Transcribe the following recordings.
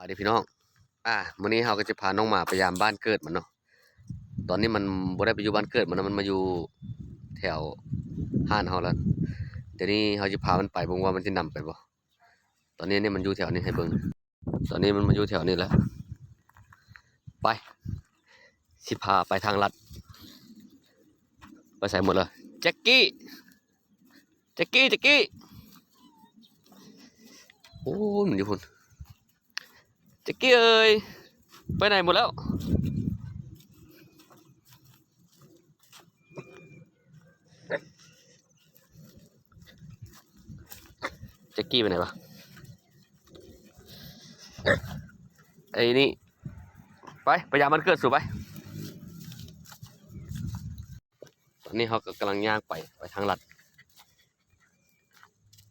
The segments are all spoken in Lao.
ສະບາຍດີພີ່ນ້ອງ ອ່າ ມື້ນີ້ເຮົາກໍຈະພານ້ອງໝາໄປຢາມບ້ານເກີດມັນເນາະ. ຕອນນີ້ມັນບໍ່ໄດ້ໄປຢູ່ບ້ານເກີດມັນນະ ມັນມາຢູ່ແຖວຮ້ານເຮົາແລ້ວ. ດຽວນີ້ເຮົາຈະພາມັນໄປເບິ່ງວ່າມັນຊິນຳໄປບໍ່. ຕອນນີ້ນີ້ມັນຢູ່ແຖວນີ້ໃຫ້ເບິ່ງ ຕອນນີ້ມັນມາຢູ່ແຖວນີ້ແລ້ວ. ໄປ ຊິພາໄປທາງລັດ. ໄປໃສໝົດລະ ແຈັກກີ້? ແຈັກກີ້ ແຈັກກີ້ ໂອ້ຍ ມັນຢູ່ພຸ້ນ. ແຈັກກີ້ເອີຍ ໄປໃນໝົດແລ້ວ? ແຈັກກີ້ໄປໃນວະ? ໄອ້ນີ້ ໄປ ໄປຢາມວັນເກີດສູໄປ. ຕອນນີ້ເຮົາກໍກຳລັງຍ່າງໄປ ໄປທາງລັດ.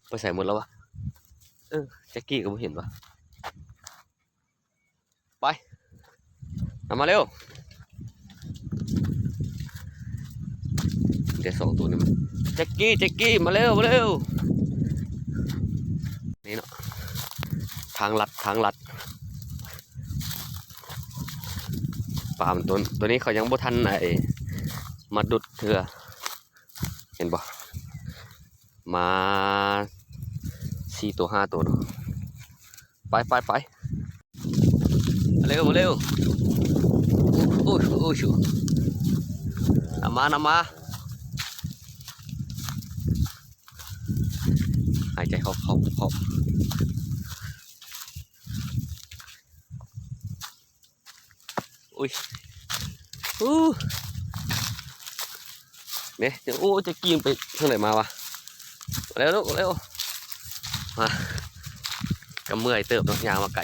ໄປໃສໝົດແລ້ວວະ? ເອີ ແຈັກກີ້ກໍບໍ່ເຫັນວະ. ໄປ ນຳມາເລັວ. ເດ ສອງໂຕນີ້ມັນ ແຈັກກີ້ ແຈັກກີ້ ມາເລັວ ມາເລັວ. ນີ້ເນາະ ທາງລັດ ທາງລັດ. ປາມັນຕົວ ຕົວນີ້ເຂົາຍັງບໍ່ທັນໄອ້ມາດຸດເທື່ອ ເຫັນບໍ່? ມາສີ່ໂຕ ຫ້າໂຕເນາະ. ໄປ ໄປ ໄປ ມາເລັວ ມາເລັວ. ໂອ້ຍ ໂອ້ຍ ນຳມາ ນຳມາ. ຫາຍໃຈເຂົ້າ ເຂົ້າ ເຂົ້າ. ໂອ້ຍ ໂອ້ ເດ້ ໂອ້ ຈະກີ້ໄປທາງໃດມາວະ? ເລັວລູກ ເລັວ ມາ ກໍເມື່ອຍເຕີບເນາະ ຍ່າງມາໄກ.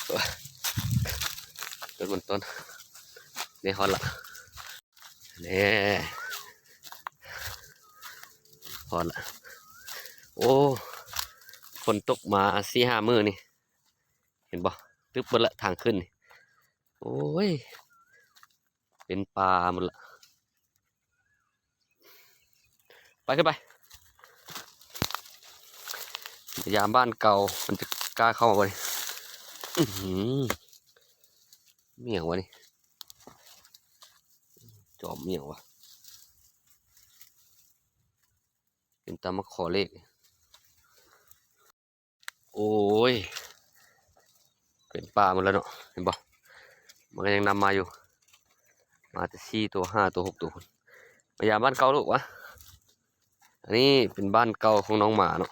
ໂອ້ຍ ຕົ້ນມັນຕົ້ນ ເດ້ ຮອດລະ. ແນ່ ຮອດລະ. ໂອ້ ຝົນຕົກມາສີ່ຫ້າມື້ນີ້ ເຫັນບໍ່? ຕຶບເບິດລະ ທາງຂຶ້ນນີ້. ໂອ້ຍ ເປັນປ່າໝົດລະ. ໄປ ຂຶ້ນໄປ. ຢາມບ້ານເກົ່າ ມັນຈະກ້າເຂົ້າມາບໍ່ນີ້? ອືຫື ມີຫຍັງວະນີ້? ຈອມອີ່ຫຍັງວະ? ເປັນຕາມາຂໍເລກ. ໂອ້ຍ ເປັນປ່າໝົດແລ້ວເນາະ ເຫັນບໍ່? ມັນກໍຍັງນຳມາຢູ່ ມາແຕ່ສີ່ໂຕ ຫ້າໂຕ ຫົກໂຕພຸ້ນ. ມາຢາມບ້ານເກົ່າລູກວະ. ອັນນີ້ເປັນບ້ານເກົ່າຂອງນ້ອງໝາເນາະ.